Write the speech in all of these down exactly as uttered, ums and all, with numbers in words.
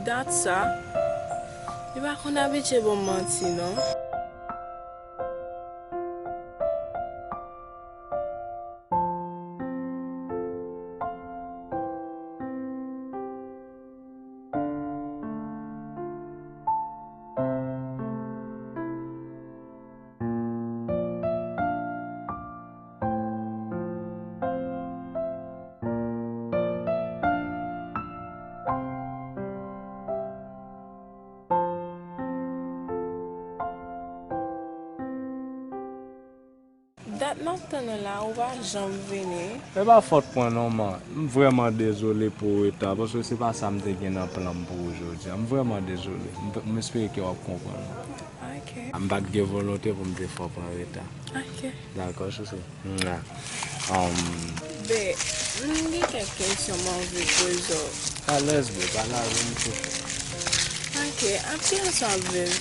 Dat sa, li pa konn abitye ban m manti, non. Dat n ap tann ou la, ou pa janm vini. E pa fòt mwen non, man. M vrèman dezole pou reta, paske se pa sa m te gen nan plan m pou ou jodi a. M vrèman dezole. M, m espere ke w ap konprann mwen. Ok. M pa t gen volonte pou m te fè w pran reta. Ok. Dakò, chouchou. Mwa. Um, Be, m gen kèk kesyon m anvi poze w. Alèz, be, pale avè m tou. Ok, ak kilès w ap viv?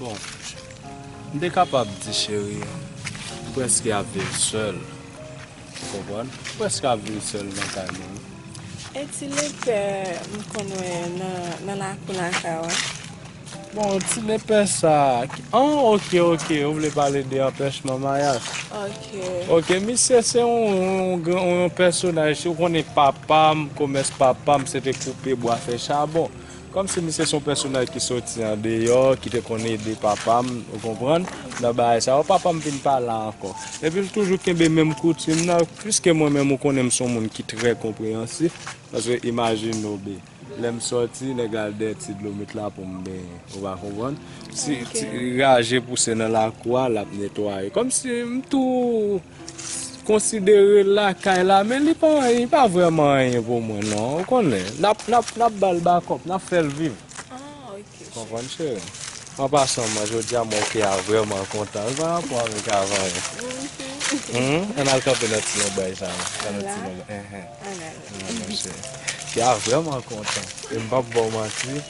Bon, m te kapab di, cheri, m prèske ap viv sèl. Ou konprann? M prèske ap viv sèl nan kay mwen. E ti lepè m konn wè nan, nan lakou lakay ou a? Bon, ti lepè sa. An, ok, ok. Ou vle pale de anpèchman mayaj? Ok. Ok, misye se yon, yon, gran- yon pèsonaj. Si w konnen papa m, komès papa m, se te koupe bwa, fè chabon. Kòmsi misye se yon pèsonaj ki soti andeyò, ki te konn ede papa m, ou konprann, nan bagay sa yo. Papa m vin pa la ankò. Epi l toujou kenbe menm koutim nan, piske mwen menm, ou konnen m se yon moun ki trè konpreyansif, paske imajine w, be, lè m sòti, nèg la al dèyè ti dlo mit la pou m benyen, ou pa konprann? Si Ok. ti raje pouse nan lakou a, l ap netwaye. Kòmsi m tou konsidere lakay la, men li pa, li pa vrèman anyen pou mwen, non. Ou konnen, n ap, n ap, n ap ba l bakòp, n ap fè l viv. Ah, ok, cheri. Konprann, cheri? An pasan, mwen, jodi a, mwen, kè a vrèman kontan. Li pa rapò avèk avan yo. Mhm. Hmm? Ann al kanpe nan ti lonbray sa, non? Nan ti lonbray. Enhen. Ann al. Ann al, cheri. Kè a vrèman kontan. E m p ap ba w manti.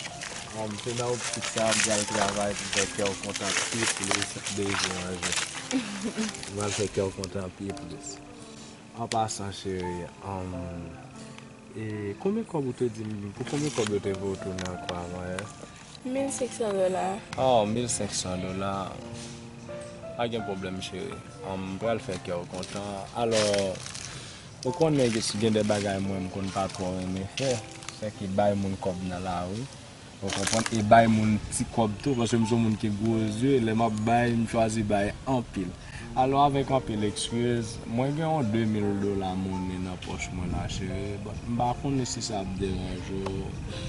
An, m te nan optik sa, m pral travay pou m fè kè w kontan pi plis depi yon jou. M pral fè kè w kontan pi plis. An pasan, cheri, um, e konbyen kòb ou te di m, pou konbyen kòb yo te voye w tounen ankò avan yè? Mil senk san dola. Oh, mil senk san dola. Pa gen pwoblèm, cheri. Um, m pral fè kè w kontan. Alò, ou konnen gen, gen de bagay mwen m konn pa twò renmen fè. Se ki bay moun kòb nan lari. Ou konprann? E bay moun ti kòb tou, paske m se yon moun ki gwo zye, lè m ap bay, m chwazi bay anpil. Alò, avèk anpil eskiz, mwen gen yon de mil dola monnen nan pòch mwen la, cheri. But, m pa konnen si sa ap deranje w.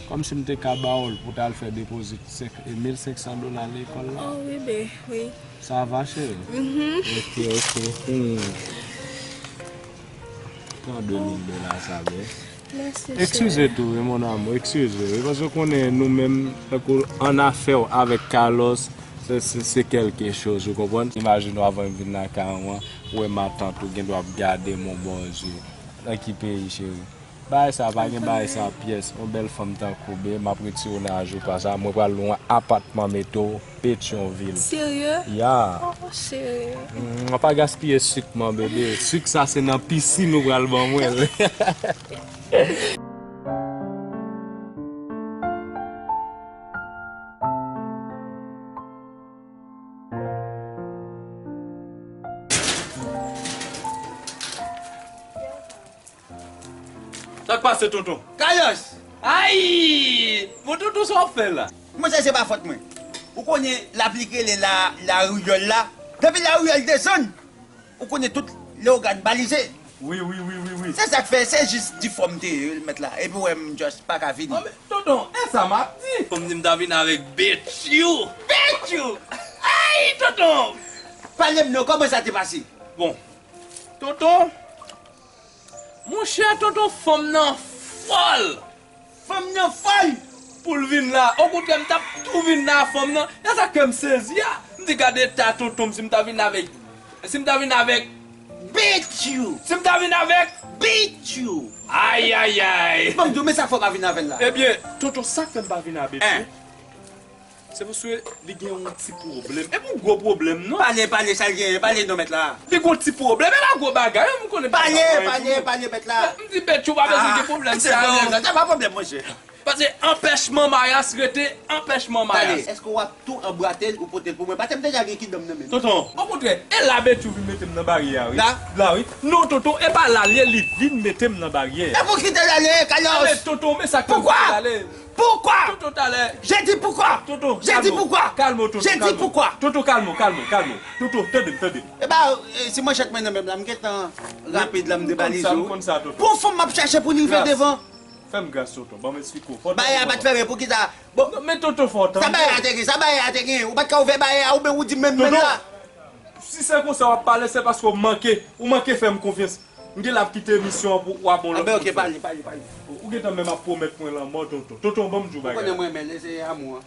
Kòmsi m te ka ba w l pou w t al fè depozit senk, mil senk san dola lekòl la. Oh, wi, be, wi. Sa va, cheri? Mhm. Ok, ok. Hmm. Pran de mil dola sa, be. Mèsi, cheri. Eskize tou, wi, mon amour, eskize, wi, paske w konnen nou menm, tankou an afè w avèk Carlos, se, se, se kèlke choz, ou konprann? Imajine w avan m vin lakay ou an, ou wè matant ou gen dwa ap gade m yon bò zye. Nan ki peyi, cheri? Bagay sa, pa gen bagay sa pyès. Yon bèl fanm tankou w, be, m ap retire w nan ajou pa sa. Mwen pral lwe yon apatman mete w Petyonvil. Serye? Ya. Oh, cheri. Mm, pa gaspiye sik man, bebe. Sik sa se nan pisin ou pral ban mwen l. Sa k pase, tonton? Carlos! Ay! Bon, tonton, sa w ap fè la? Monchè, se pa fòt mwen. Ou konnen lapli k rele la, lariyòl la. Depi lariyòl desann, ou konnen tout lewogàn balize. Wi, wi, wi, wi, wi. Se sa k fè, se jis difòmte yo mèt la. Epi w wè m just pa ka vini. Oh, men, tonton, e sa m ap di. Fò m di m ta vin avèk Betchou. Betchou! Ay, tonton! Pale m non, kòman sa te pase? Bon, tonton, monchè, tonton, fanm nan fòl. Fanm nan fòl! Pou l vin la. Okontrè, m t ap tou vin la, fanm nan. E sa kè m sezi a. M di, gade eta tonton m, si m ta vin avèk, si m ta vin avèk Betchou! Si m ta vin avèk Betchou! Ay, ay, ay! Ban m di w, men sa k fè w pa vin avè l la. Ebyen, tonton, sa k fè m pa vin avè Betchou? Hein? Se paske li gen yon ti pwoblèm. Epi yon gwo pwoblèm, non. Pale, pale, sa l genyen, pale non, mèt la. Li gen yon ti pwoblèm, e pa gwo bagay, m konnen pa. Pale, pale, pale, mèt la. M di, Betchou, pa bezwen gen pwoblèm, se alèz. Sa pa pwoblèm, monchè. Paske anpèchman Mayas rete anpèchman Mayas. Tande, èske w ap tou anbwate l ou pote l pou mwen? Paske m deja gen kidon m nan men m. Tonton, okontrè, e la Betchou vin mete m nan baryè a, wi. La? La, wi. Non, tonton, e pa la l ye, li vin mete m nan baryè a. E pou ki te l ale, Carlos? Men tonton, men sa k fè m kite l ale. Pourquoi? Tonton, talè. J'ai dit pourquoi? Tonton, j'ai dit pourquoi? Kalme w, tonton, kalme w. J'ai dit pourquoi? Tonton, kalme w, kalme w, kalme w. Tonton, tande m, tande m. E ba, e, si manchèt mwen nan men m la, m gentan rapid la, m debalize w. M konn sa, m konn sa, tonton. Pou fanm m ap chache pou li rive devan. Fè m gras, tonton. Ban m eksplike w. Fò w tann mwen. Bagay a pa t fèmen, poukisa? Bon. Non, men tonton, fò w tann mwen. Sa bagay a te gen, sa bagay a te gen. Ou pa t ka ouvè bagay a, oubyen ou di menm menm la. Tonton, si se konsa w ap pale, se paske w manke, ou manke fè m konfyans. M gen lè ap kite emisyon an pou w ap yon lòt moun. Anben, ok, pale, pale, pale. Ou gentan menm ap pwomèt mwen lanmò, tonton. Tonton, ban m di w bagay. Ou konnen mwen renmen l, e se amou an.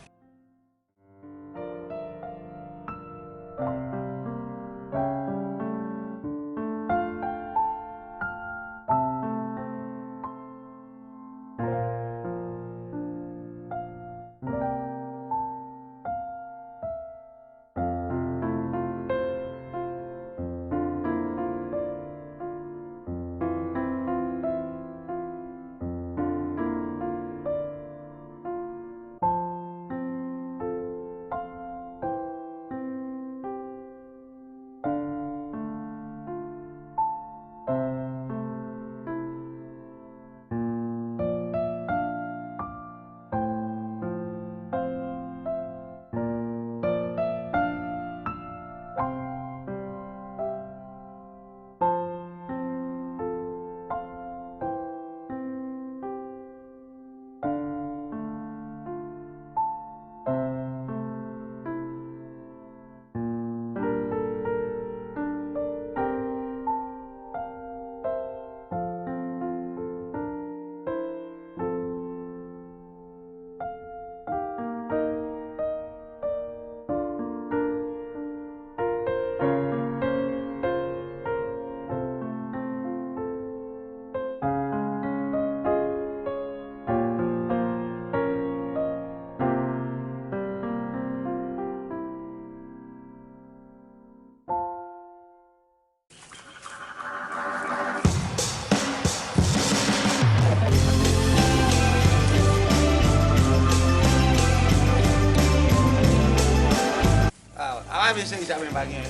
Ah, ah, men cheri, sa men pa gen.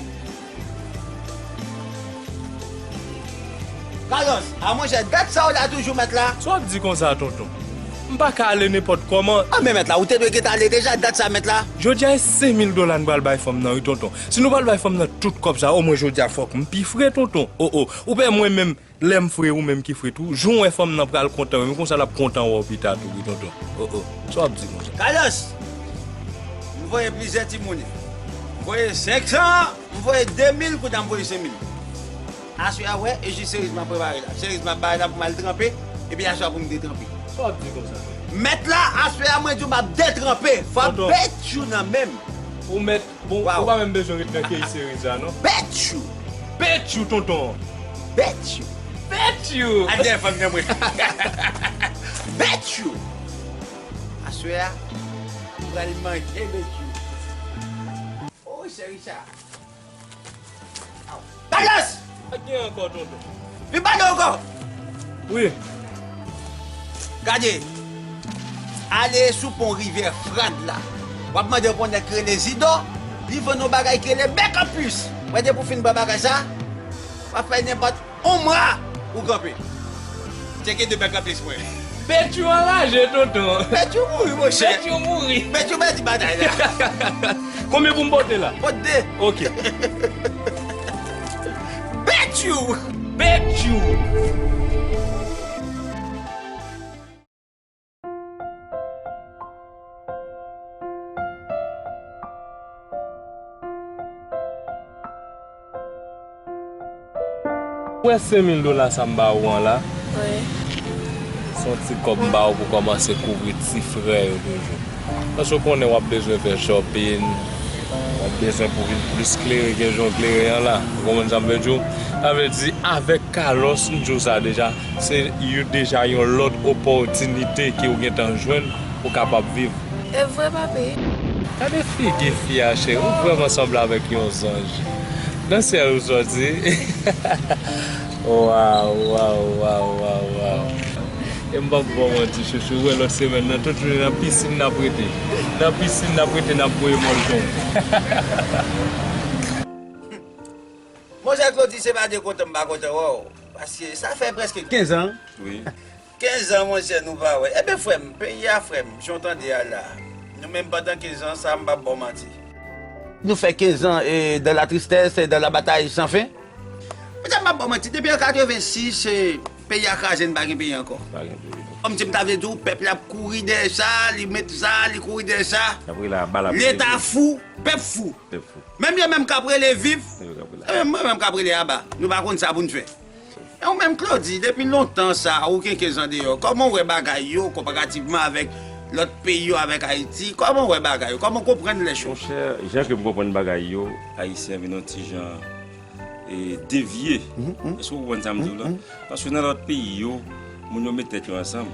Carlos, a monchè, dat sa w la toujou, mèt la? Sa w ap di konsa, tonton? M pa ka ale nenpòt kòman. Ah, men mèt la, ou te dwe gentan ale deja, dat sa, mèt la. Jodi a, e senk mil dola n pral bay fanm nan, wi, tonton. Si nou pral bay fanm nan tout kòb sa, omwen jodi a fòk m pi fre, tonton. O, o. Ou pè mwen menm, lè m fre, ou menm ki fre tou. Jou w wè fanm nan pral kontan, wi, men konsa l ap kontan wè w pita tou, wi, tonton. O, o. Sa w ap di konsa? Carlos, m voye plizyè timoun. M voye senk san, m voye de mil, kounye a m voye senk mil. Aswè a, wè, e jis seriz m ap prepare la. Seriz m ap bay la pou m al tranpe, epi aswè a pou m detranpe. Sa w ap di konsa, tonton? Mèt la, aswè a, mwen di w m ap detranpe. Fò Betchou nan men m. Ou mèt, bon, ou pa menm bezwen ret nan keyi seriz la, non. Betchou. Betchou, tonton. Betchou. Betchou. Al dèyè fanm nan mwen. Betchou. Aswè a, m pral manje Betchou. Oh, cheri sa. Carlos! Pa gen ankò, tonton. Vin pale ankò! Wi. Gade. Ale sou pon rivyè Frad la. W ap mande yon nèg ki rele Zidò. Li vann yon bagay ki rele bèk an plis. Wè depi w fin bwè bagay sa, w ap fè nenpòt omra ou kanpe. Tcheke de bèk an plis mwen. Betchou anraje, tonton. Betchou mouri, monchè. Betchou mouri. Betchou pèdi batay la. Konbyen pou m pote la? Pot de. Ok. Betchou! Betchou! Ou wè senk mil dola sa m ba ou an la? Wi. Se yon ti kòb m ba ou pou kòmanse kouvri ti frè yo toujou. Paske w konnen w ap bezwen fè shopping, w ap bezwen pou vin plis klere ke jan w klere an la. Ou konprann sa m vle di w? Sa vle di, avèk Carlos, m di w sa deja, se yon, deja yon lòt opòtinite ke w gentan jwenn pou w kapab viv. E vre, papi? Gade figi fi a, cheri, ou vrèman sanble avèk yon zanj. Nan syèl ou sòti. Waw, waw, waw, waw, waw. E m p ap ba w manti, chouchou, ou wè lòt semèn nan, tout jounen nan pisin n ap rete. Nan pisin n ap rete, n ap voye mòlton. Monchè Claudy, se pa de kontan m pa kontan wè w. Paske sa fè prèske kenz an. Wi. Kenz an, monchè, nou pa wè. Ebyen, frè m, peyi a, frè m, jan w tande a la. Nou menm, pandan kenz an sa, m p ap ba w manti. Nou fè kenz an, e, dans la tristesse, dans la bataille sans fin. Monchè, m p ap ba w manti, depi an katrevensis, e, peyi a kraze, n pa gen peyi ankò. Pa gen peyi. Kòmsi m ta vle di w, pèp la ap kouri dèyè sa, li met sa, li kouri dèyè sa. Leta fou, pèp fou. Menm yo menm k ap rele viv, se yo menm, menm k ap rele aba. Nou pa konn sa pou n fè. E ou menm, Claudy, depi lontan sa, ou gen kenz an deyò, kòman w wè bagay yo konparativman avèk lòt peyi yo, avèk Ayiti? Kòman w wè bagay yo? Kòman w konprann lèchòz? Monchè, jan ke m konprann bagay yo, Ayisyen an vin yon ti jan, e, devye. Èske w konprann sa m di w la? Paske nan lòt peyi yo, moun yo met tèt yo ansanm.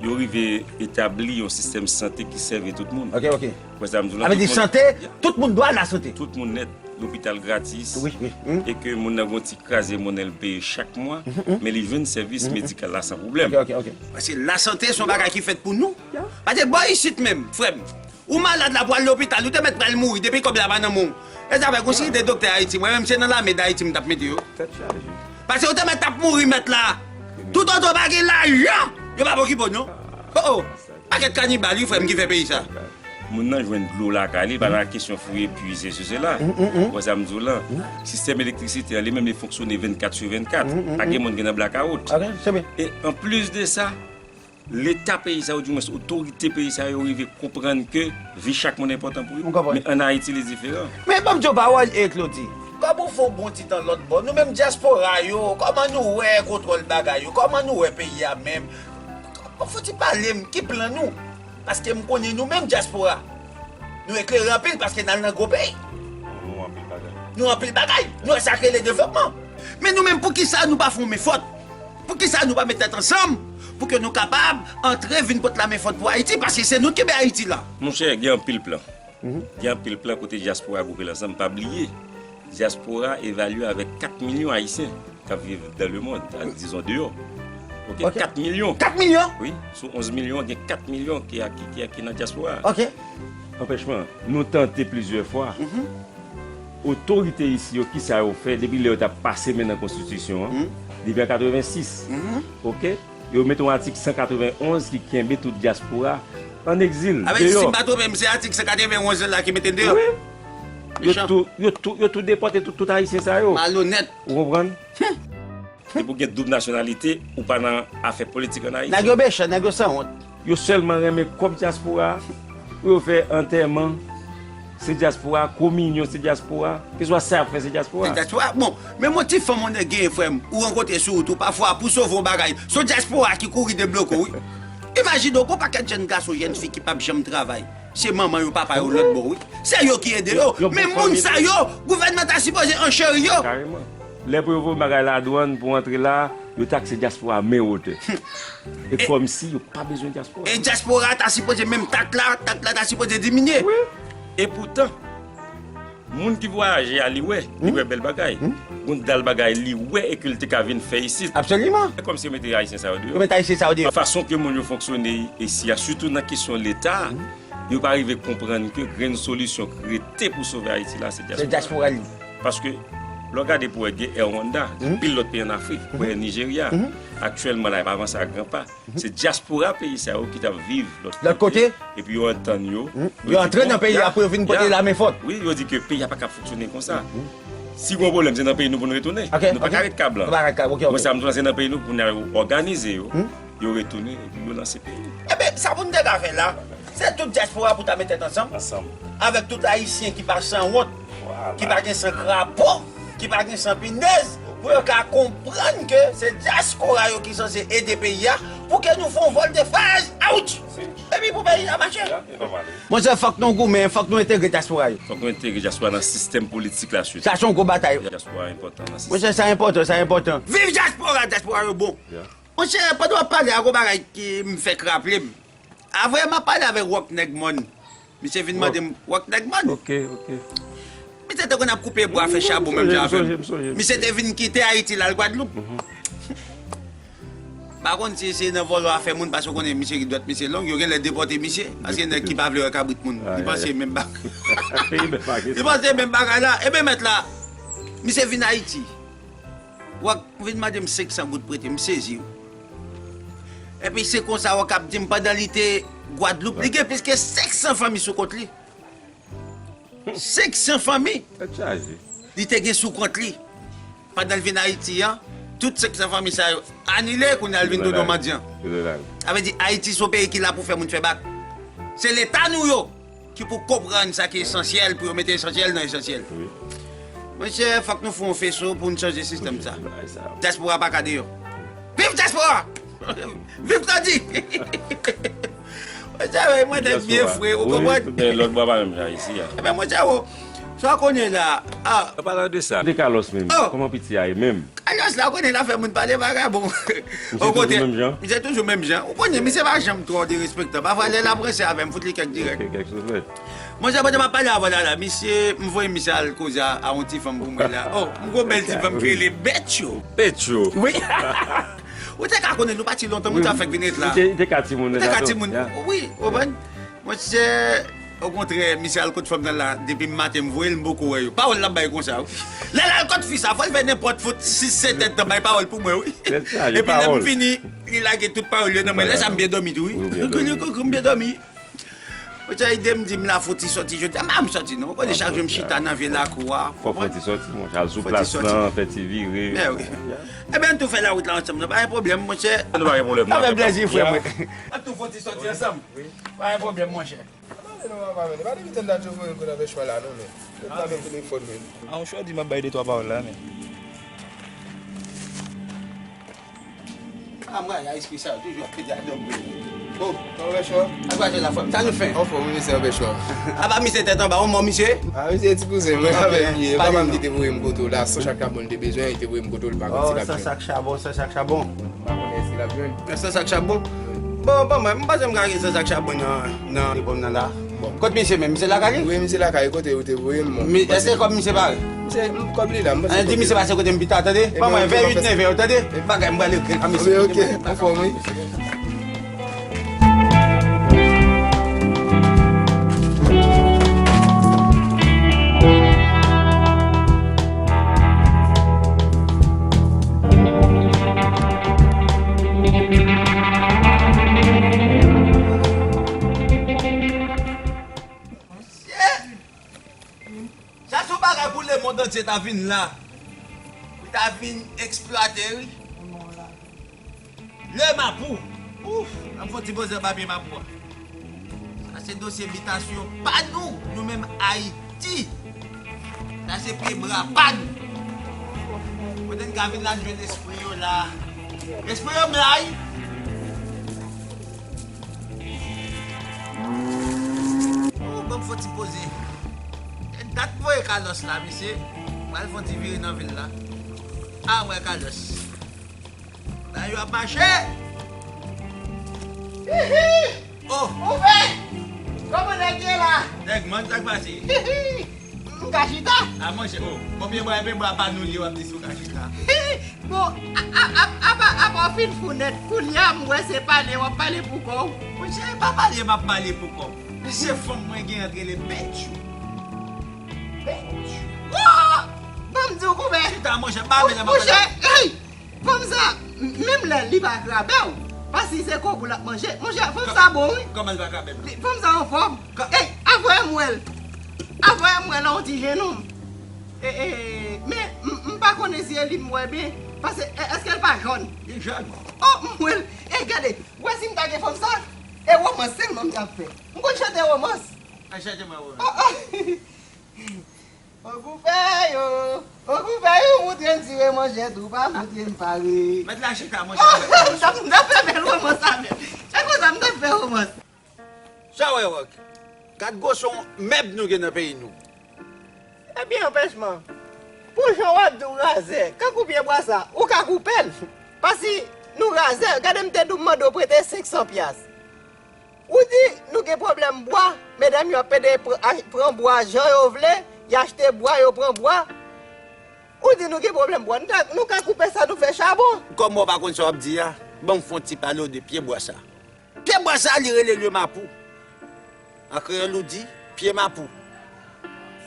Yo rive etabli yon sistèm sante ki sèvi tout moun. Ok, ok. Ou konprann sa m di w la? Sa vle di sante, tout moun dwa la sante. Tout moun nèt. Lopital gratis, e ke moun nan gon ti kraze monnen l peye chak mwa, men li jwenn sèvis medikal la san pwoblèm. Paske lasante se yon bagay ki fèt pou nou. Paske bò isit menm, frè m, ou malad la pou al lopital, ou te mèt pral mouri depi kòb la pa nan men w. E sa fè gon seri de doktè Ayiti, mwen menm se nan lame Dayiti m t ap mete yo. Paske ou te mèt t ap mouri mèt la. Tout oto pa gen lajan, yo p ap okipe w non. Oh, oh. Pakèt kanibal wi frè m ki fè peyi sa. Moun nan jwenn dlo lakay li, pa nan kesyon fouye pwi, sesi, sela. Ou wè sa m di w lan? Sistèm elektrisite an li menm li fonksyone vennkat sou vennkat. Pa gen moun ki nan blakawout. E anplis de sa, Leta peyi sa yo, dimwens otorite peyi sa yo rive konprann ke vi chak moun enpòtan pou yo. Men ann Ayiti li diferan. Men ban m di w pawòl, e Claudy. Kòm ou fè yon bon ti tan lòt bò, nou menm dyaspora yo, kòman nou wè kontwòl bagay yo? Kòman nou wè peyi a menm? Fouti pale m, ki plan nou? Paske m konnen nou menm dyaspora, nou eklere anpil paske n al nan gwo peyi. Nou anpil bagay. Nou anpil bagay. Nou wè sa k rele devlopman. Men nou menm, poukisa nou pa fè yon men fòt? Poukisa nou pa met tèt ansanm pou ke nou kapab antre vin pote lamen fòt pou Ayiti? Paske se nou ki kenbe Ayiti la. Monchè, gen anpil plan. Gen anpil plan kote dyaspora gwoupe l ansanm. Pa bliye, dyaspora evalye avèk kat milyon Ayisyen k ap viv dans le monde, dizon deyò. Ok, kat milyon. Kat milyon? Wi, sou onz milyon, gen kat milyon ki, ki, ki, ki nan dyaspora. Ok. Anpèchman, nou tante plizyè fwa. Otorite isi yo, kisa yo fè depi lè yo t ap pase men nan konstitisyon an, depi an katrevensis? Ok? Yo mete yon atik san katrevenonz ki kenbe tout dyaspora an egzil, deyò. Avè di, si m pa twonpe m, se atik san katrevenonz la ki mete n deyò. Wi. Yo tou, yo tou, yo tou depòte tout, tout Ayisyen sa yo. Malonèt. Ou konprann? Depi w gen doub nasyonalite, ou pa nan afè politik ann Ayiti. Nèg yo mechan, nèg yo sanwont. Yo sèlman renmen kòb dyaspora pou yo fè antèman. Se dyaspora, kominyon se dyaspora. Keswa sa y ap fè se dyaspora. Se dyaspora. Bon, men yon ti fanm yon nèg genyen, frè m, ou rankontre sou wout ou, pafwa, pou sove yon bagay, se yon dyaspora ki kouri debloke w, wi. Imajine w, gon pakèt jèn gason, jèn fi ki p ap janm travay. Se manman yo, papa yo lòt bò, wi. Se yo ki ede yo. Men moun sa yo, gouvènman ta sipoze ancheri yo. Kareman. Lè pou yo voye bagay ladwann pou antre la, yo takse dyaspora men wotè. E kòmsi yo pa bezwen dyaspora. E dyaspora ta sipoze menm tak la, tak la ta sipoze diminye. Wi. Epoutan, moun ki vwayaje a, li wè, li wè bèl bagay. Gon dal bagay li wè e ke l te ka vin fè isit. Absoliman. E kòmsi yo mete Ayisyen sa yo deyò. Yo mete Ayisyen sa yo deyò. Fason ke moun yo fonksyone isi a, sitou nan kesyon Leta, yo pa rive konprann ke grenn solisyon ki rete pou sove Ayiti la, se dyaspora. Se dyaspora li. Paske, lè w gade pou wè gen Air Rwanda, gen pil lòt peyi ann Afrik, pou wè Nijerya, aktyèlman la, y ap avanse a gran pa. Se dyaspora peyi sa yo ki t ap viv lòt kote, epi yo antann yo. Yo antre nan peyi a pou yo vin pote lamen fòt. Wi, yo di ke peyi a pa ka fonksyone konsa. Si gon pwoblèm, se nan peyi nou pou n retounen. Nou pa ka ret kablan. Mwen sa m di w la, se nan peyi nou pou n al òganize yo. Yo retounen epi yo lanse peyi. Ebyen, sa pou n te ka fè la, se tout dyaspora pou ta met tèt ansanm. Ansanm. Avèk tout Ayisyen ki pa sanwont, ki pa gen san krapo, ki pa gen san pinèz, pou yo ka konprann ke se dyaspora yo ki sanse ede peyi a, pou ke nou fè yon vòltefaj, out! Epi pou peyi a mache. Monchè, fòk nou goumen, fòk nou entegre dyaspora yo. Fòk nou entegre dyaspora nan sistèm politik la sitou. Sa se yon gwo batay. Dyaspora enpòtan nan sistèm. Monchè, sa enpòtan, sa enpòtan. Viv dyaspora, dyaspora yo bon. Monchè, pandan w ap pale a, gon bagay ki m fèk raple m. Avè m ap pale avèk Wòk Nèg Mòn. Misye vin mande m, Wòk Nèg Mòn. Ok, ok. Misye te konn ap koupe bwa, fè chabon menm jan avè m. Misye te vin kite Ayiti l al Gwadloup. Pa konn si se nan vòlò afè moun, paske w konnen misye ki dwèt misye long, yo genlè depòte misye, paske nèg ki pa vle wè kabrit moun, li panse menm bagay. Li panse menm bagay la. Ebyen mèt la, misye vin Ayiti. W ap vin mande m senk san goud prete, m sezi wi. Epi se konsa w ap di m pandan li te Gwadloup, li gen plis ke senk san fanmi sou kont li. Senk san fanmi. Tèt chaje. Li te gen sou kont li. Pandan l vin Ayiti an, tout senk san fanmi sa yo anile, kounye a l vin tounen yon mandyan. Sa vle di Ayiti se yon peyi ki la pou fè moun fè bak. Se Leta nou yo ki pou konprann sa ki esansyèl, pou yo mete esansyèl nan esansyèl. Monchè, fòk nou fè yon feso pou n chanje sistèm sa. Dyaspora pa ka deyò. Viv dyaspora! Viv Tandi! Monchè, mwen tèt byen fre, ou konprann? Lòt bò pa menm jan isi a. Ebyen, monchè, o, sa w konnen la. An palan de sa, de Carlos menm, kòman piti a ye menm? Carlos la, ou konnen l ap fè moun pale vagabon. Misye toujou menm jan? Misye toujou menm jan. Ou konnen, misye pa janm twò derespektan. Pafwa, lè l ap ranse avè m, fout li kèk dirèk. Kèk souflèt. Monchè, pandan m ap pale avè w la, la, misye, m voye misye al koze a, a yon ti fanm pou mwen la. O, m gon bèl ti fanm ki rele Betcho. Betcho? Wi. Ou te ka konnen, nou pati lontan, moun sa fèk vin ret la. Li te ka timoun. Li te ka timoun. Wi, ou konprann? Monchè, okontrè, misye al kot fanm nan la, depi maten m voye l, m poko wè yo. Pawòl l ap bay konsa, wi. Lè l al kot fi sa, fò l fè nenpòt fout sis sèt èdtan bay pawòl pou mwen, wi. Epi lè m fini, li lage tout pawòl yo nan mwen. Lè sa m byen dòmi tou, wi. Koukou, koukou, m byen dòmi. Monchè, ide m di m la fouti sòti jodi a, m pa m sòti non. Ou konnen chak jou m chita nan vye lakou a. Fò fouti sòti, monchè, al sou plas lan, fè ti vire. Ebyen, ann tou fè lawout la ansanm, non, pa gen pwoblèm, monchè. Nou pa gen pwoblèm, non. Sa fè plèzi, frè mwen. Ann tou fouti sòti ansanm. Pa gen pwoblèm, monchè. Pale non, papa, men. Pa depi tann dat yo voye m kote anpèchman la, non, men. Yo pa menm telefòn, men. A, yon chwa di m ap bay de twa pawòl la, men. A, mwen, a espri sa yo toujou ap pete a dòm. O, anpèchman. Ak waje la fòm. Sa nou fè? Anfòm, wi, mesye, anpèchman. Apa misye tèt anba, ou mò misye? A, misye, ti kouzen mwen avè m li ye. Papa m ki te voye m kote w la, san chak chabon li te bezwen, li te voye m kote w, li pa konn si l ap jwenn. O, san chak chabon, san chak chabon. M pa konnen èske l ap jwenn. San chak chabon? Bon, bon, mwen, m panse m ka gen san chak chabon nan, nan albòm nan la. Bon. Kot misye menm? Misye lakay li? Wi, misye lakay, kote ou te voye l, mwen. Èske kòb misye pare? Misye, kòb li la, m panse. Di misye pase kote m pita, tande? Ban mwen vè uit, nèf è, tande? Bagay, m prale rele misye. Ok, ok, anfòm, wi. Monchè! Sa se yon bagay pou lemonn antye ta vin la. Pou ta vin eksplwate, wi. Le Mapou. Ouf, ann fè yon ti poze anba pye Mapou a. Sa se dosye bitasyon pa nou, nou menm Ayiti. Sa se pye bra pa nou. Kote n ka vin la, n jwenn espri yo la. Espri yo m la, wi. O, ban m fè yon ti poze. E dat m voye Carlos la, mesye. M pral fè yon ti vire nan vil la. A, mwen Carlos. Bagay yo ap mache. Hihi! O! Ouvè! Kòman nèg ye la? Nèg, man, sa k pase? Hihi! M ka chita? A, monchè, o. Bon, pye bwa, pye bwa pa nou li, w ap di si w ka chita. Bon, a, a, a, apa, apa w fin fou nèt, kounye a m wè se pale w ap pale pou kò w. Monchè, e pa pale m ap pale pou kò m. Mesye, fanm mwen gen antre le Betcho. Betcho. O! Ban m di w, koupè. Chita, monchè, pa mele m ap pale. Monchè, ey! Fanm sa, m-, menm lè li pa krabe w, paske se kòk ou l ap manje. Monchè, fanm sa bon, wi. Kòman l pa krabe m? Li, fanm sa anfòm. Ey, avè m wè l. Avè m wè l an ti jenou m. E, e, men, m, m pa konnen si e li m wè byen. Paske, e, èske l pa jòn? Li jòn. O, m wè l. E, gade, wè si m ta gen fanm sa, e womans sèlman m t ap fè. M konn chante womans. A, chante mwen womans. O, o. Okoupè yo, okoupè yo, moutre m tire manchèt ou pa moutre m pare. Mèt la chita, monchè. M t ap, m t ap fè bèl womans avè l. Se konsa m t ap fè womans. Sa w wè, Rock? Gad gwo son mèb nou gen nan peyi nou. Ebyen, anpèchman. Pou jan w ap di w razè, kankou pye bwa sa, ou ka koupe l. Paske nou razè, gade m te di w m mande w prete senk san pyas. Ou di nou gen pwoblèm bwa, medam yo ap pede pr-, a-, pran bwa jan yo vle, y achte bwa, yo pran bwa. Ou di nou gen pwoblèm bwa, nou ka, nou ka koupe sa, nou fè chabon. Kòman w pa konn sa w ap di a? Ban m fè yon ti pale w de pye bwa sa. Pye bwa sa, li rele le mapou. An kreyòl, ou di pye mapou.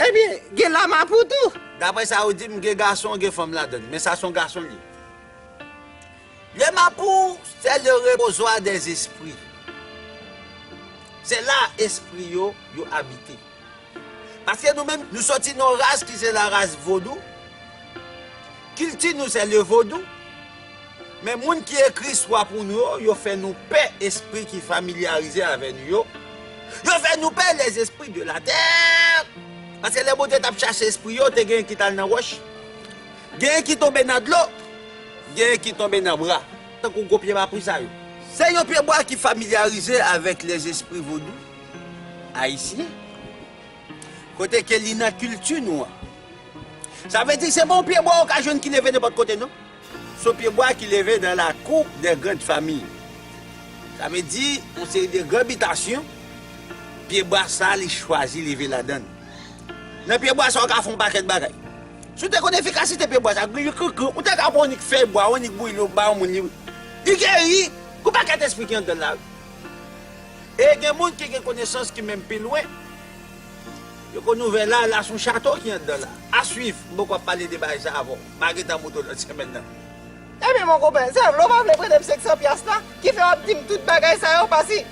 Ebyen, gen la mapou tou. Daprè sa ou di m, gen gason, gen fanm ladan l. Men sa se yon gason li ye. Le mapou, c'est le reposoir des esprits. Se la espri yo, yo abite. Paske nou menm, nou soti nan yon ras ki se la ras vodou. Kilti nou se le vodou. Men moun ki ekri istwa pou nou yo, yo fè nou pè espri ki familyarize avè nou yo. Yo fè nou pè les esprits de la terre. Paske lè Bondye t ap chache espri yo, te gen ki t al nan wòch, gen ki tonbe nan dlo, gen ki tonbe nan bra. Tankou gwo pye mapou sa yo. Se yon pye bwa ki familyarize avèk les esprits vodou ayisyen. Kote ke li nan kilti nou an. Sa vle di se pa yon pye bwa ou ka jwenn ki leve nenpòt kote, non. Se yon pye bwa ki leve dans la cour des grandes familles. Sa vle di, yon seri de gran bitasyon, pye bwa sa, li chwazi leve ladan l. Nan pye bwa sa, ou ka fè yon pakèt bagay. Si w te konn efikasite pye bwa sa, gri, gri, gri, ou te ka pran yon nik fèy bwa, yon nik bouyi l, ou ba yon moun li. Li geri, gon pakèt espri ki anndan l la, wi. E gen moun ki gen konesans ki menm pi lwen. Yo konn ouvè la, la se yon chato ki anndan la. A suivre, m poko ap pale de bagay sa avè w. M a gentan montre w lòt semèn nan. Ebyen, mon konpè, se vle w pa vle prete m senk san pyas la, ki fè w ap di m tout bagay sa yo, paske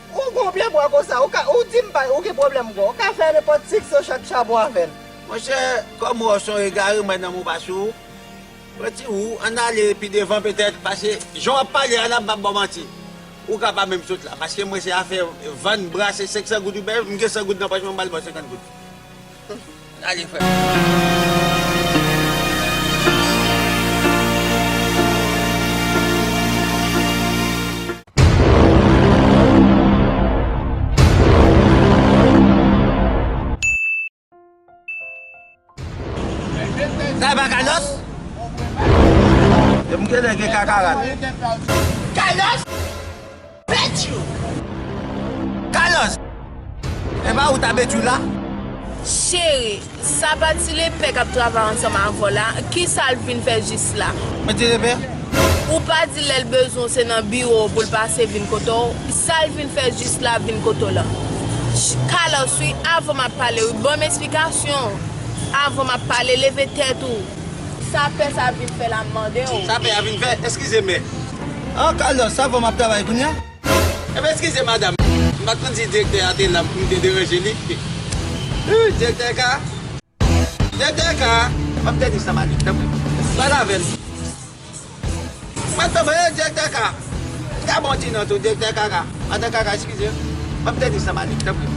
ou gon pye bwa konsa, ou ka, ou di m pa, ou gen pwoblèm gwo, ou ka fè nenpòt senk san chak chabon avè l. Monchè, kòm w wè w se yon egare, mwen nan men w pa sou ou. Pran ti wou, ann ale pi devan petèt, paske jan w ap pale a la, m p ap ba w manti. Ou ka pa menm sot la, paske mwen se afè vann, brase senk san goud Uber, m gen san goud nan pòch mwen, m pral ba w senkant goud. Ale, frè m. Sa e pa Carlos? Depi m genlè gen kakarat. Carlos! Pèdi w! Carlos! E pa ou ta bedi w la? Cheri, sa pa ti lepè k ap travay ansanm avè w la, kisa l vin fè jis la? Mwen ti lepè? Ou pa di lè l bezwen w se nan biwo w pou l pase vin kote w? Sa l vin fè jis la vin kote w la? Ch-, Carlos, wi, avan m ap pale, wi, ban m esplikasyon. Avan m ap pale, leve tèt ou. Sa pè sa vin fè la, m mande w. Sa pè a vin fè? Eskize, mè. Ah, Carlos, sa fè m ap travay kounye a? Ebyen, eskize, madanm. M pa t konn si direktè a te la pou m te deranje li. Wi, direktè ka. Direktè ka. M ap tèt li san malik, tanpri. Pale avè l. Mwen tanpri, direktè ka. Ka bon ti non tou, direktè Kaka. Madan Kaka, eskize. M ap tèt li san malik, tanpri.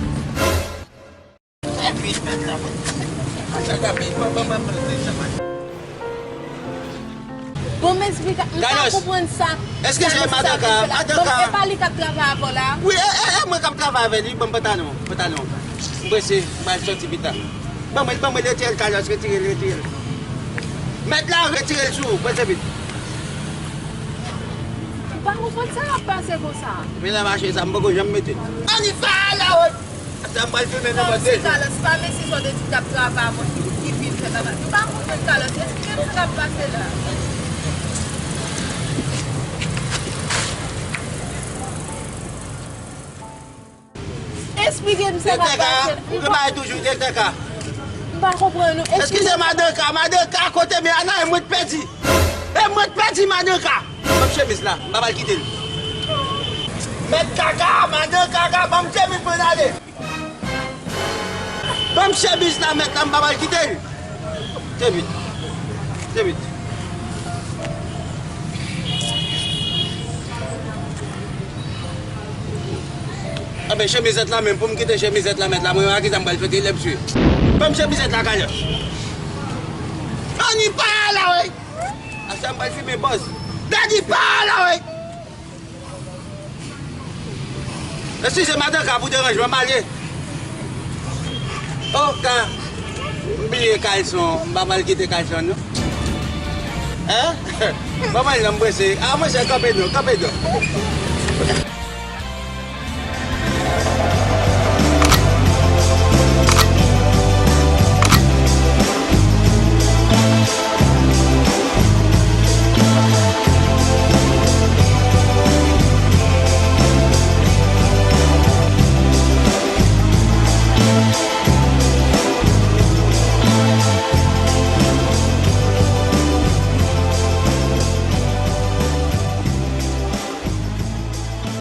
Bon, m esplike, m pa konprann sa. Eskize, madan Ka, madan Ka. Bon, e pa li k ap travay avè w la? Wi, e, e, e mwen k ap travay avè li, ban m pantalon, pantalon. M prese, m pral sòti pita. Ban mwen, ban mwen, retire l, Carlos, retire l, retire l. Mèt la, retire l sou ou, prese vit. M pa konprann sa k ap pase konsa. Men nan mache sa, m poko janm mete. Ann, li pa la, wi. Sa m pral filme nan mande. Carlos, pa mesye sa w te di k ap travay avè w ki, ki vin fè bagay. M pa konprann, Carlos, esplike m sa k ap pase la. Esplike m sa k ap pase. Ou gen bagay toujou, direktè Ka. M pa konprann ou. Eskize, madan Ka, madan Ka, kote men Ana, e mwen t pèdi. E mwen t pèdi, madan Ka. Ban m chemiz la, m pa pral kite l. Mèt Kaka, madan Kaka, ban m chemiz mwen ale. Ban m chemiz la, mèt la, m pa pral kite l. Chemiz. Chemiz. Anben, chemizèt la menm, pou m kite chemizèt la, mèt la, mwen, a kisa m pral fete lè m swiv? Ban m chemizèt la, Carlos. Dani pa la, wi. Asa m pral filme bòz. Dani pa la, wi. Eskize, madan Ka, pou deranjman, m ale. O, Ka, m bliye kalson, m pa pral kite kalson, non. Hein? Ban mwen al non, m prese. A, monchè, kanpe non, kanpe non.